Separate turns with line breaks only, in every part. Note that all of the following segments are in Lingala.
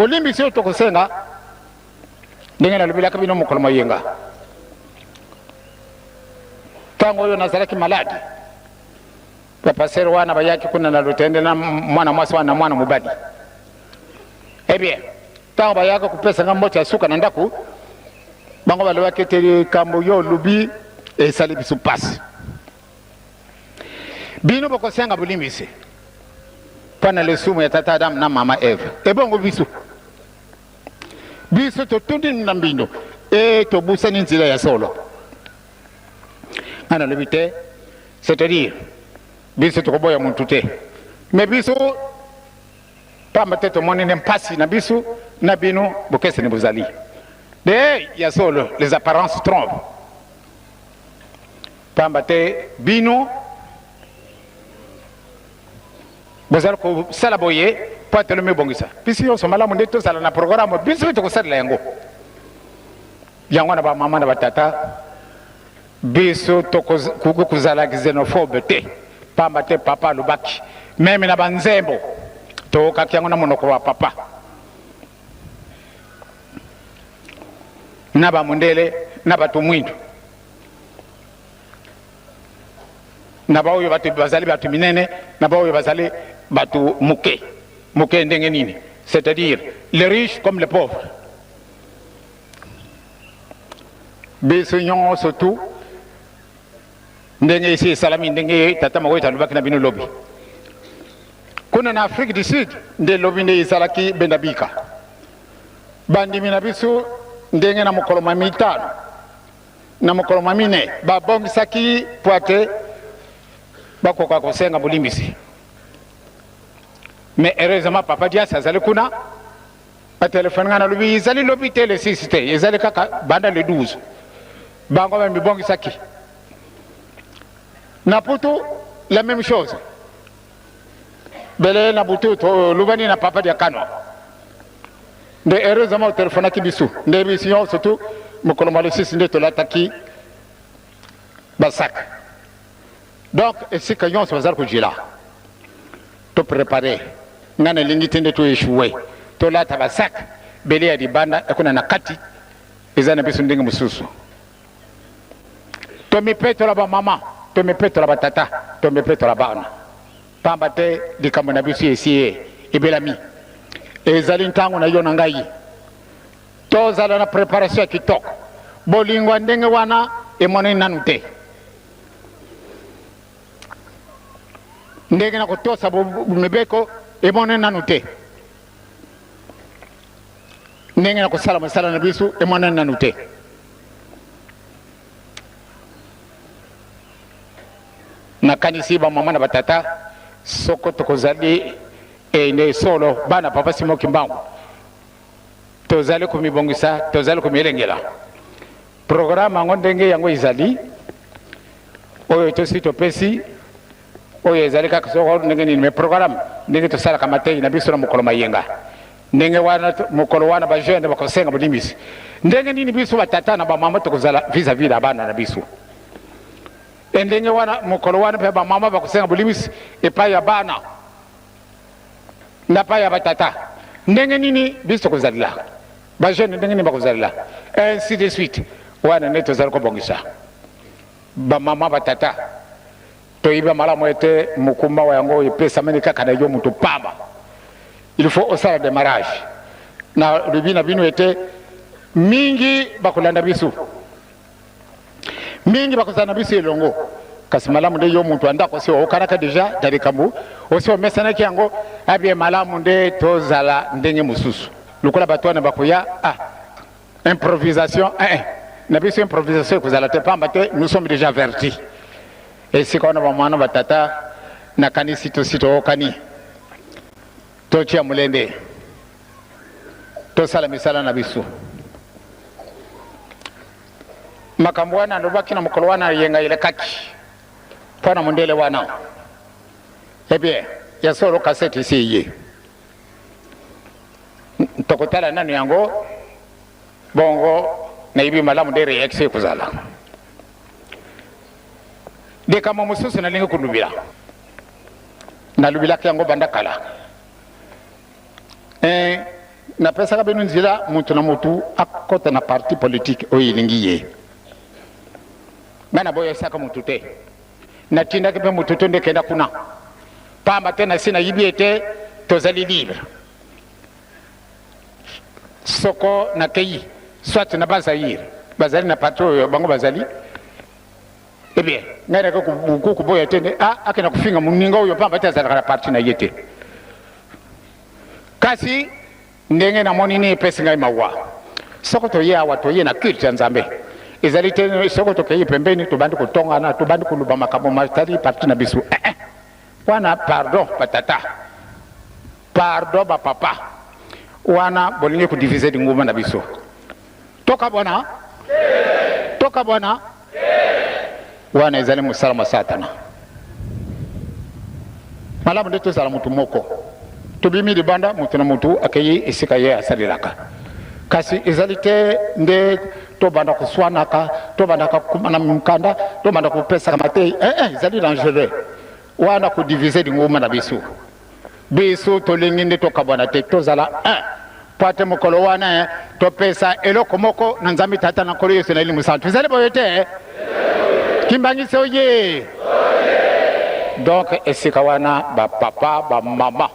Bolimbisi oyo tokosenga, ndenge nalobelaki bino mokolo moyenga, ntango oyo nazalaki maladi, bapastere wana bayaki kuna na lotende na mwana mwasi wana na mwana mobali. Eh bien, ntango bayaki kopesa nga mbote ya suka na ndako, bango balobaki ete likambo yo olobi esali biso mpasi. Bino bokosenga bolimbisi mpo na lisumu ya tata Adamu na mama Eve. Ebongo biso? Biso totundi na mbindo e tobusani nzela ya solo. Nga nalobi te, c'est-à-dire biso tokoboya muntu te, mais biso pamba te tomoni nde mpasi na biso na bino bokeseni bozali. De ya solo, les apparences trompent. Pamba te bino bozali kosala boye mpo ete lomibongisa. Biso nyonso malamu nde tozala na programme, biso mpe tokosalela yango. Yango wana bamama na batata, biso tokoki kozala xenophobe te, pamba te papa alobaki meme na banzembo, toyokaki yango na monoko wa papa na bamundele na bato mwindu na baoyo bato bazali bato minene na baoyo bazali bato moke moke. Ndenge nini? C'est-à-dire les riches comme les pauvres, biso nyonso tu ndenge esi esalami, ndenge tata moko alobaki na bino lobi kuna na Afrique du Sud, nde lobi nde ezalaki benda bika bandimi na biso ndenge na mokolo mwa mitano na mokolo mwa mine babongisaki mpo ete bakoka kosenga bolimbisi. Mais heureusement papa Dias azali kuna, batelefone ngai, nalobi ezali lobi te, le 6 te, ezali kaka banda le 12. Bango bamibongisaki na putu, la même chose bele na butu tolobani na papa Diakano nde heureusement otelefonaki biso, nde biso nyonso tu mokolo mwa le 6 nde tolataki basak. Donc esika nyonso bazali kojila, toprepare. Ngai nalingi te nde toechoue, tolata basak bele ya libanda ekuna na kati eza na biso ndenge mosusu. Tomipetola bamama, tomipetola batata, tomipetola bana, pamba te likambo na biso esi ye ebelami. Ezali ntango na yo na ngai tozala na preparation ya kitoko. Bolingo ya ndenge wana emonani nanu te. Ndenge na kotosa mibeko emonani nanu te. Ndenge na kosala mosala na biso emonani nanu te. Nakanisi bamama na batata, soko tokozali ene solo bana papa Simon Kimbangu, tozali komibongisa, tozali komilengela. Programme yango ndenge yango ezali oyo tosi topesi, oyo ezali kaka soko ndenge nini, mais programme ndenge tosalaka mateyi na biso na mokolo mayenga, ndenge wana mokolo wana ba jeune bakosenga bolimbisi, ndenge nini biso batata na bamama tokozala vis-à-vis na bana na biso, e ndenge wana mokolo wana mpe bamama bakosenga bolimbisi epai ya bana na epai ya batata, ndenge nini biso tokozalela ba jeune, ndenge nini bakozalela, ainsi de suite. Wana nde tozali kobongisa. Bamama, batata, toyebi malamu ete mokumba wa yango epesameli kaka na yo moto pamba. Il faut osala demarrage. Na lobi na bino ete mingi bakolanda biso, mingi bakozala na biso elongo, kasi malamu nde yo moto ya ndako osi okanaka deja na likambo, osi omesanaki yango abie. Malamu nde tozala ndenge mosusu lokola bato wana bakoya. Ah, improvisation eh, eh. Na biso improvisation ekozala te, pamba te nous sommes déjà avertis. Esika wana bamwana batata, nakanisi tosi tookani, totia molende, tosala misala na biso. Makambo wana alobaki na mokolo wana yenga elekaki mpo na mondele wana. Eh bien, ya solo kasete esi eye, tokotala nanu yango. Bongo nayebi malamu nde reaction ekozala. Likambo mosusu nalingi kolobela, nalobelaki yango banda kala. Napesaka bino nzela moto na moto akota na parti politique oyo elingi ye. Ngai naboyesaka moto te, natindaki mpe moto te nde kenda kuna, pamba te nasi nayibi ete tozali libre. Soko nakei soit na Bas-Zaïre, bazali na parti oyo bango bazali, eh bien ngai nake koboya te nde ah, akenda kofinga moninga oyo pamba te azalaka na parti na ye te. Kasi ndenge namoni nini epesi ngai mawa, soko toye awa toye na culte ya Nzambe, ezali te soko tokei pembeni tobandi kotongana, tobandi koloba makambo matali parti na biso. Eh, eh. Wana pardon batata, pardon ba papa, wana bolingi kodivise lingomba na biso. Tokabwana, tokabwana, wana ezali mosala mwa Satana. Malamu nde tozala motu moko, tobimi libanda, motu na motu akei esika ye asalelaka. Kasi ezali te nde tobanda koswanaka, tobandaka kokoma na mokanda, tobanda kopesaka mateyi. Eh, eh, ezali dangereux wana kodivise lingomba na biso. Biso tolingi nde tokabwana te, tozala un, mpo ate mokolo wana topesa eloko moko na Nzambe Tata na Nkolo Yesu na Elimo Santu. Ezali boye te? Kimbangisi oye! Donc esika wana ba papa ba mama,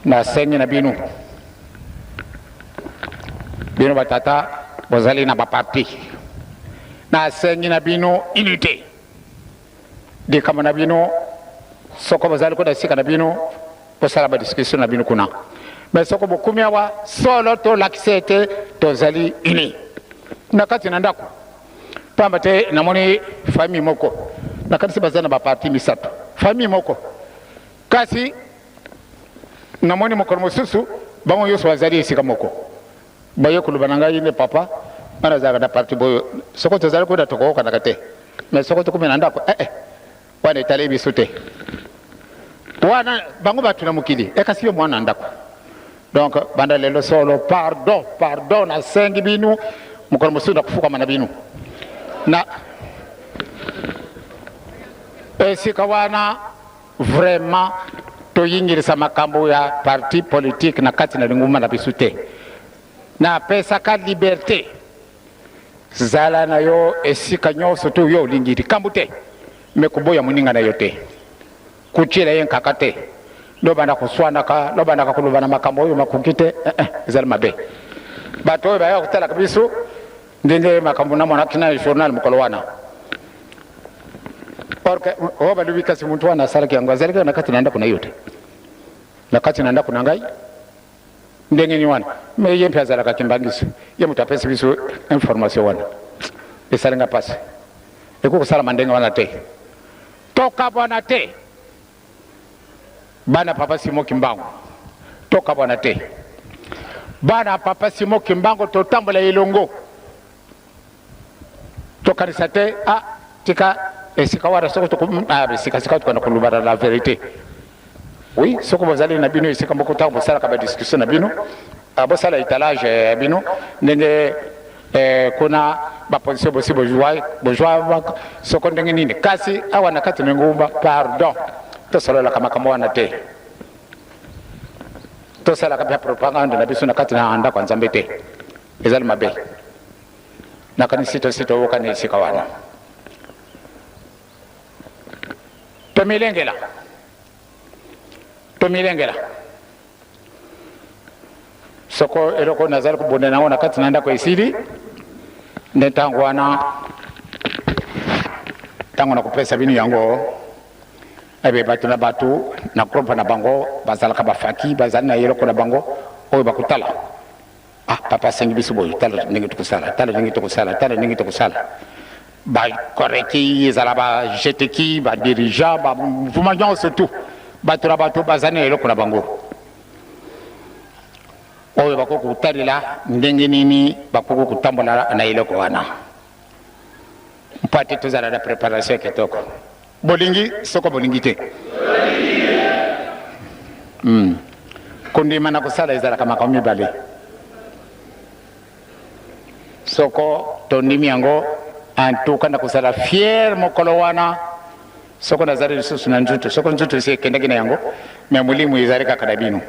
nasengi na bino, bino ba tata bozali na ba parti, nasengi na bino unité. Likambo na bino soko bozali kuna esika na bino bosala ba discussion na bino kuna, mais soko bokumi awa solo tolakisa ete tozali uni na kati na ndako. Pamba te namoni famille moko nakanisi baza na baparti misato, famille moko, kasi namoni mokolo mosusu bango nyonso bazali esika moko. Baye koloba na ngai nde papa nga nazalaka na parti boyo, soko tozali kuna tokoyokanaka te, mais soko tokomi na ndako eh, eh, wana etali biso te, wana bango bato na mokili e, kasi yo mwana na ndako. Donc banda lelo solo pardon, pardon, nasengi bino, mokolo mosusu nakofukama na bino na esika wana. Vraiment toyingilisa makambo ya parti politique na kati na lingomba na biso te. Napesaka liberte, zala na yo esika nyonso to yo olingi, likambo te, me koboya moninga na yo te, kotiela ye nkaka te, lobanda koswanaka, lobandaka koloba na makambo oyo makoki te, eh, eh, ezali mabe. Bato oyo bayaka kotalaka biso ndenge makambo namonaki na journal mokolo wana, orke oyo balobi, kasi motu wana asalaki yango azalaki na kati na ndako na yo te, na kati na ndako na ngai ndenge nini wana? Me ye mpe azalaka kimbangiso, ye moto apesi biso information wana, esali nga mpasi. Ekoki kosalama ndenge wana te, tokabwana te bana papa Simon Kimbangu, tokabwana te bana papa Simon Kimbangu, totambola elongo. Tokanisa te ah, tika esika wana soko ah, esika sika tokanda kolobana la verite. Oui, soko bozali na bino esika moko, ntango bosalaka badiscussion na bino, ah, bosala etalage ya bino ndenge eh, kuna baposition bosi bozwa bozwa soko ndenge nini, kasi awa na kati na ngumba, pardon, tosololaka makambo wana te, tosalaka mpe propagande na biso na kati na ndako ya Nzambe te, ezali mabe. Nakanisi tosi toyokani esika wana. Tomilengela, tomilengela. Soko eloko nazali kobunda nango na kati na ndako esili, nde ntango wana, ntango nakopesa bino yango ebe bato na bato na groupe na bango bazalaka bafaki, bazali na eloko na bango oyo bakotala. Ah, papa asengi biso boye, tala ndenge tokosala, tala ndenge tokosala, tala ndenge tokosala. Bakoreki ezala bajeteki, badirigeant, bamouvement nyonso tout, bato na bato bazali na eloko na bango oyo bakoki kotalela ndenge nini bakoki kotambola na eloko wana, mpo ate tozala na preparation ya kitoko. Bolingi soko bolingi te, Kondima na kosala ezalaka makambo mibale. Soko tondimi yango, antuka na kozala fier mokolo wana, soko nazali lisusu na nzutu, soko nzutu esi ekendaki na yango, me molimo ezali kaka na bino.